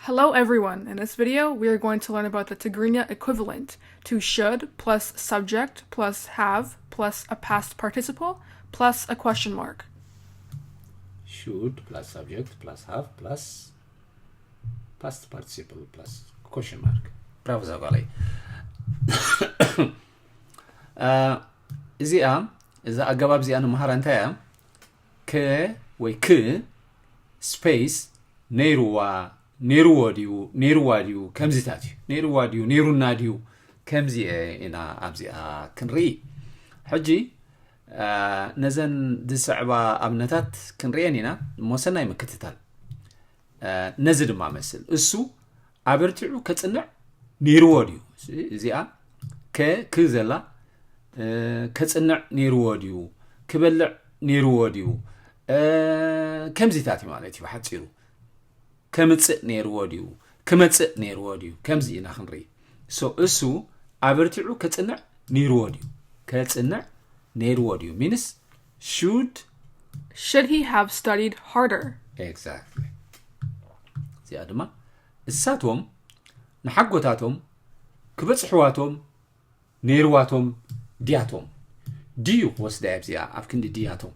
Hello everyone, in this video we are going to learn about the Tigrinya equivalent to should plus subject plus have plus a past participle plus a question mark. Should plus subject plus have plus past participle plus question mark. ብራቮ ዛጓለይ። እዚኣ እዛ ኣገባብ እዚኣ ንምሃራ እንታይ እያ? ከ ወይ ክ space ነይርዋ ነይርዎ ድዩ ነይርዋ ድዩ ከምዚታት እዩ። ነይርዋ ድዩ ነይሩና ድዩ ከምዚ ኢና ኣብዚኣ ክንርኢ። ሕጂ ነዘን ዝስዕባ ኣብነታት ክንርእየን ኢና እሞ ሰናይ ምክትታል። ነዚ ድማ መስል እሱ ኣበርቲዑ ከጽንዕ ነይርዎ ድዩ? እዚኣ ከ ክ ዘላ ከጽንዕ ነይርዎ ድዩ? ክበልዕ ነይርዎ ድዩ? ከምዚታት እዩ ማለት እዩ ብሓጺሩ። ከምጽእ ነይርዎ ድዩ? ክመጽእ ነይርዎ ድዩ? ከምዚ ኢና ክንርኢ። So እሱ ኣበርቲዑ ከጽንዕ ነይርዎ ድዩ? ከጽንዕ ነይርዎ ድዩ means should Should he have studied harder? Exactly። እዚኣ ድማ እሳቶም ንሓጎታቶም ክበጽሕዋቶም ነይርዋቶም ድያቶም ድዩ ክወስዳ እያ እዚኣ ኣብ ክንዲ ድያቶም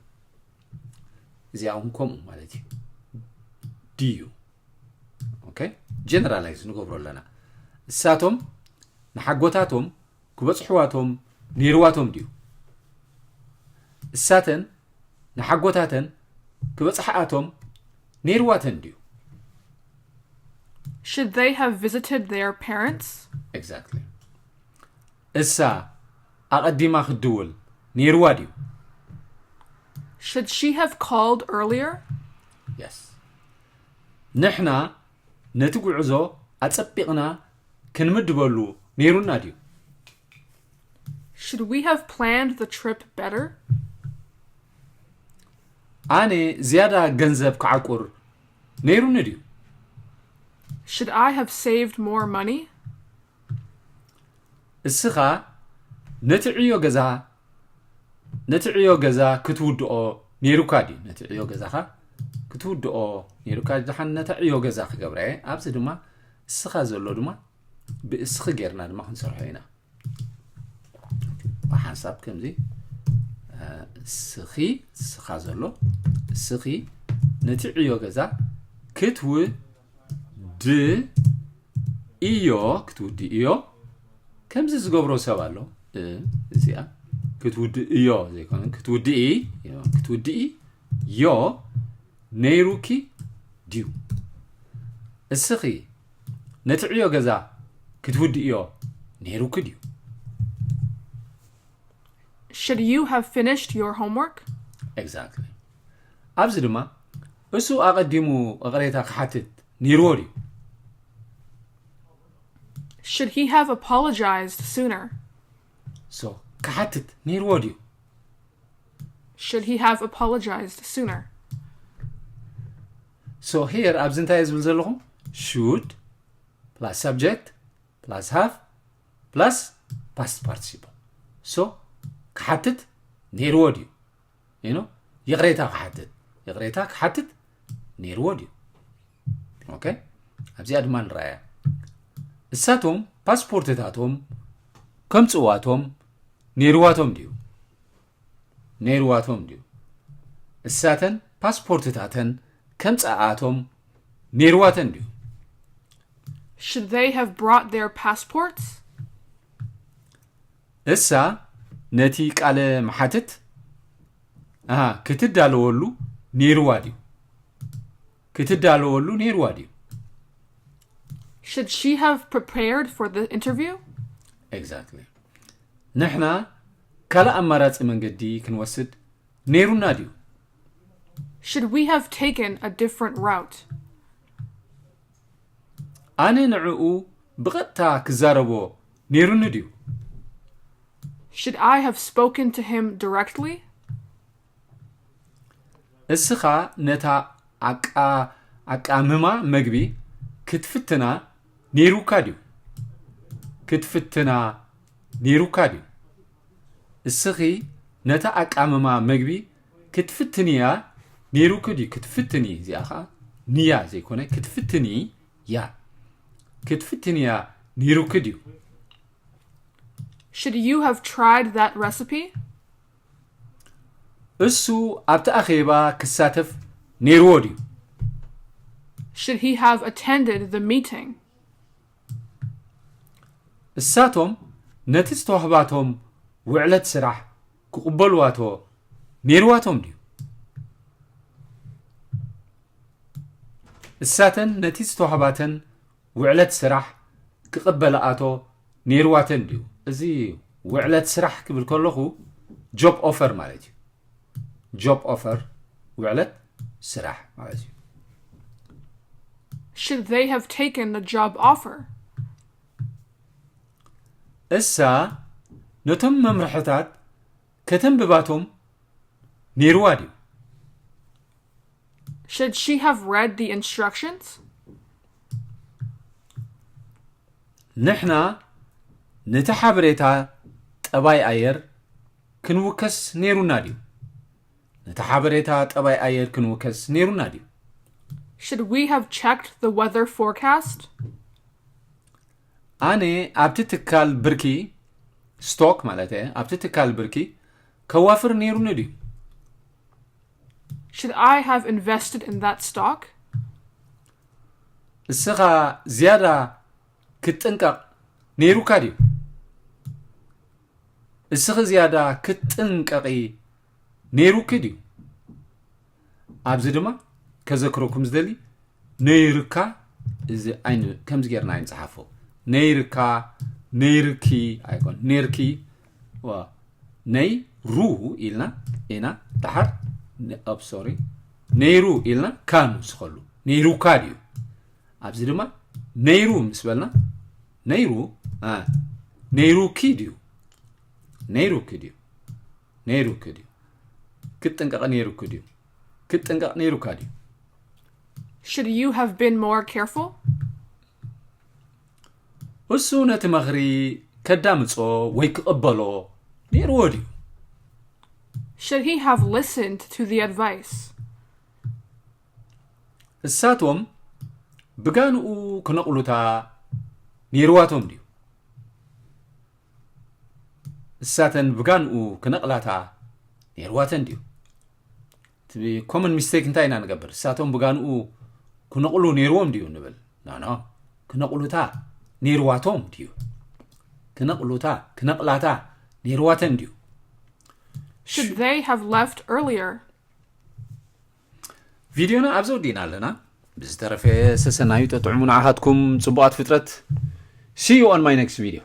እዚኣ እውን ከምኡ ማለት እዩ ድዩ okay generalize ንገብሮ ኣለና እሳቶም ንሓጎታቶም ክበጽሕዋቶም ነይርዋቶም ድዩ እሳተን ንሓጎታተን ክበጽሕኣቶም ነይርዋተን ድዩ Should they have visited their parents? Exactly እሳ ኣቐዲማ ክትድውል ነይርዋ ድዩ Should she have called earlier? Yes ንሕና ነቲ ጉዕዞ ኣጸቢቕና ክንምድበሉ ነይሩና ድዩ Should we have planned the trip better? ኣነ ዝያዳ ገንዘብ ክዓቁር ነይሩኒ ድዩ Should I have saved more money? እስኻ ነቲ ዕዮ ገዛ ነቲ ዕዮ ገዛ ክትውድኦ ነይሩካ ድዩ ነቲ ዕዮ ገዛኻ ክትውድኦ ነይሩካ ድሓን ነታ ዕዮ ገዛ ክገብረ እየ ኣብዚ ድማ እስኻ ዘሎ ድማ ብእስኺ ጌርና ድማ ክንሰርሖ ኢና ብሓንሳብ ከምዚ እስኺ እስኻ ዘሎ እስኺ ነቲ ዕዮ ገዛ ክትውድ እዮ ክትውድ እዮ ከምዚ ዝገብሮ ሰብ ኣሎ እዚኣ ክትውድ እዮ ዘይኮነ ክትውድኢ ክትውድኢ ዮ ነይሩኪ ድዩ እስኺ ነቲ ዕዮ ገዛ ክትውድእዮ ነይሩኪ ድዩ Should you have finished your homework? Exactly ኣብዚ ድማ እሱ ኣቐዲሙ እቕሬታ ክሓትት ነይርዎ ድዩ Should he have apologized sooner? So ክሓትት ነይርዎ ድዩ Should he have apologized sooner? So here ኣብዚ እንታይ ዝብል ዘለኹ should plus subject plus have plus past participle so ክሓትት ነይርዎ ድዩ you know ይቕሬታ ክሓትት ይቕሬታ ክሓትት ነይርዎ ድዩ okay ኣብዚኣ ድማ ንረኣያ እሳቶም ፓስፖርትታቶም ከምጽእዋቶም ነይርዋቶም ድዩ ነይርዋቶም ድዩ እሳተን ፓስፖርትታተን ከምጽኣቶም ነይርዋተን ድዩ Should they have brought their passports? እሳ ነቲ ቃለ መሓትት ኣሃ ክትዳለወሉ ነይርዋ ድዩ ክትዳለወሉ ነይርዋ ድዩ Should she have prepared for the interview? Exactly ንሕና ካልእ ኣማራጺ መንገዲ ክንወስድ ነይሩና ድዩ Should we have taken a different route? ኣነ ንዕኡ ብቐጥታ ክዛረቦ ነይሩኒ ድዩ Should I have spoken to him directly? እስኻ ነታ ኣቃ ኣቃምማ መግቢ ክትፍትና ነይሩካ ድዩ ክትፍትና ነይሩካ ድዩ እስኺ ነታ ኣቃምማ መግቢ ክትፍትንያ ነይሩኪ ድዩ ክትፍትኒ እዚኣ ኸዓ ንያ ዘይኮነ ክትፍትኒ ያ ክትፍትንያ ነይሩኪ ድዩ? Should you have tried that recipe? እሱ ኣብቲ ኣኼባ ክሳተፍ ነይርዎ ድዩ? Should he have attended the meeting? እሳቶም ነቲ ዝተዋህባቶም ውዕለት ስራሕ ክቕበልዋቶ ነይርዋቶም ድዩ? እሳተን ነቲ ዝተዋህባተን ውዕለት ስራሕ ክቕበልኣቶ ነይርዋተን ድዩ? እዚ ውዕለት ስራሕ ክብል ከለኹ job offer ማለት እዩ። Job offer ውዕለት ስራሕ ማለት እዩ። Should they have taken the job offer? እሳ ነቶም መምርሕታት ከተንብባቶም ነይርዋ ድዩ? Should she have read the instructions? ንሕና ነቲ ሓበሬታ ጠባይ ኣየር ክንውከስ ነይሩና ድዩ? ነቲ ሓበሬታ ጠባይ ኣየር ክንውከስ ነይሩና ድዩ? Should we have checked the weather forecast? ኣነ ኣብቲ ትካል ብርኪ፣ ስቶክ ማለት እየ፣ ኣብቲ ትካል ብርኪ ከዋፍር ነይሩኒ ድዩ? Should I have invested in that stock? እስኻ ዝያዳ ክትጥንቀቕ ነይሩካ ድዩ? እስኺ ዝያዳ ክትጥንቀቒ ነይሩኪ ድዩ? ኣብዚ ድማ ከዘክረኩም ዝደሊ፣ ነይርካ፣ እዚ ኣይን-፣ ከምዚ ጌርና ኣይንጽሓፎ። ነይርካ፣ ነይርኪ ኣይኮን፣ ነይርኪ፣ ዋ፣ ነይሩ ኢልና ኢና፣ ደሓር፣ ነ-፣ ኦፕ፣ ሶሪ፣ ነይሩ ኢልና ካ ንውስኸሉ። ነይሩካ ድዩ? ኣብዚ ድማ ነይሩ ምስ በልና፣ ነይሩ፣ አ፣ ነይሩኪ ድዩ? ነይሩኪ ድዩ? ነይሩኪ ድዩ? ክትጥንቀቕ ነይሩኪ ድዩ? ክትጥንቀቕ ነይሩካ ድዩ? Should you have been more careful? እሱ ነቲ ምኽሪ ከዳምጾ ወይ ክቕበሎ ነይርዎ ድዩ? Should he have listened to the advice? እሳቶም ብጋንኡ ክነቕሉታ ነይርዋቶም ድዩ? እሳተን ብጋንኡ ክነቕላታ ነይርዋተን ድዩ? እቲ ኮመን ሚስቴክ እንታይ ኢና ንገብር? እሳቶም ብጋንኡ ክነቕሉ ነይርዎም ድዩ ንብል? ኖ፣ ኖ። ክነቕሉታ ነይርዋቶም ድዩ? ክነቕሉታ፣ ክነቕላታ ነይርዋተን ድዩ? Should they have left earlier? ቪድዮና ኣብዚ ወዲእና ኣለና። ብዝተረፈ ሰሰናዩ ጠጥዕሙ ንዓኻትኩም ጽቡቓት ፍጥረት። See you on my next video.